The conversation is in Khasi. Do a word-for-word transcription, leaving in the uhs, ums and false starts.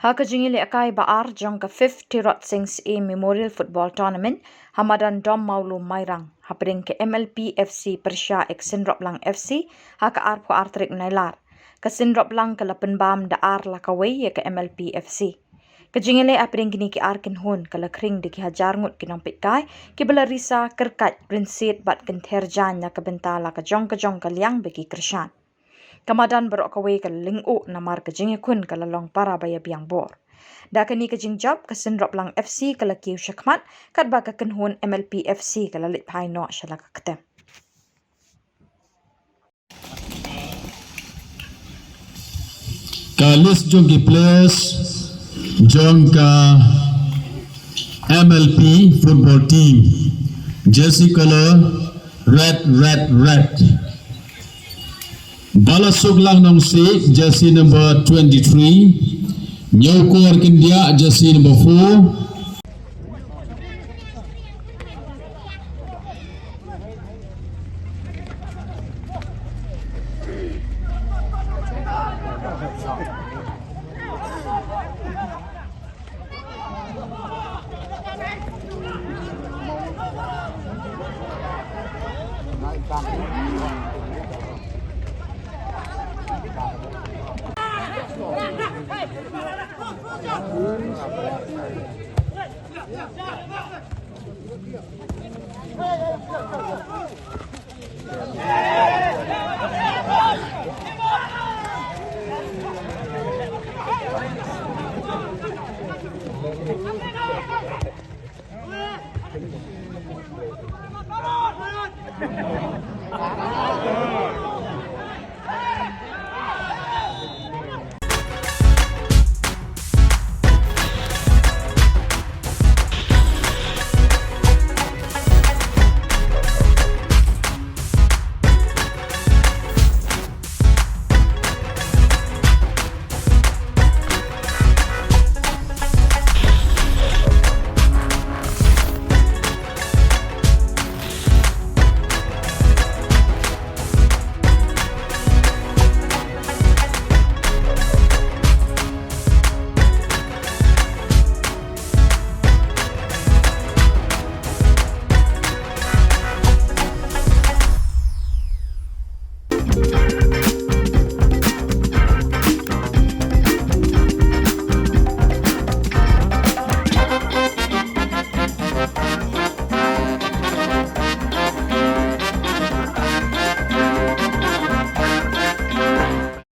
Ha ka jingïalehkai ba ar jong ka fifth Tirot Sing Syiem Memorial Football Tournament ha madan Dom Mawlu Mairang, hapdeng ka M L P F C pyrshah ïa ka Synroplang F C ha ka arphew ar tarik Nailar, ka Synroplang ka la pynbam da ar la kawei ïa ka M L P F C. Ka jingïaleh hapdeng kine ki ar kynhun ka la khring da ki hajar ngut ki nongpeitkai kiba la risa, kyrkait, rynsied bad kynther jaiñ na ka bynta la ka jong ka jong ka liang ba ki kyrshan. Ka madan baroh kawei ka la lyngngoh namar ka jingïakhun ka la long para ba ïabiang bor. Da kane ka jingjop, ka Synroplang F C ka la kiew shakhmat, katba ka kynhun M L P F C ka la leit phai noh sha la ka ktem. Ka list jong ki players jong ka M L P football team. Jersey color red, red, red. Balasuklang Nongsiej, jersey number twenty-three. Ñiewkor Kyndiah, jersey number four.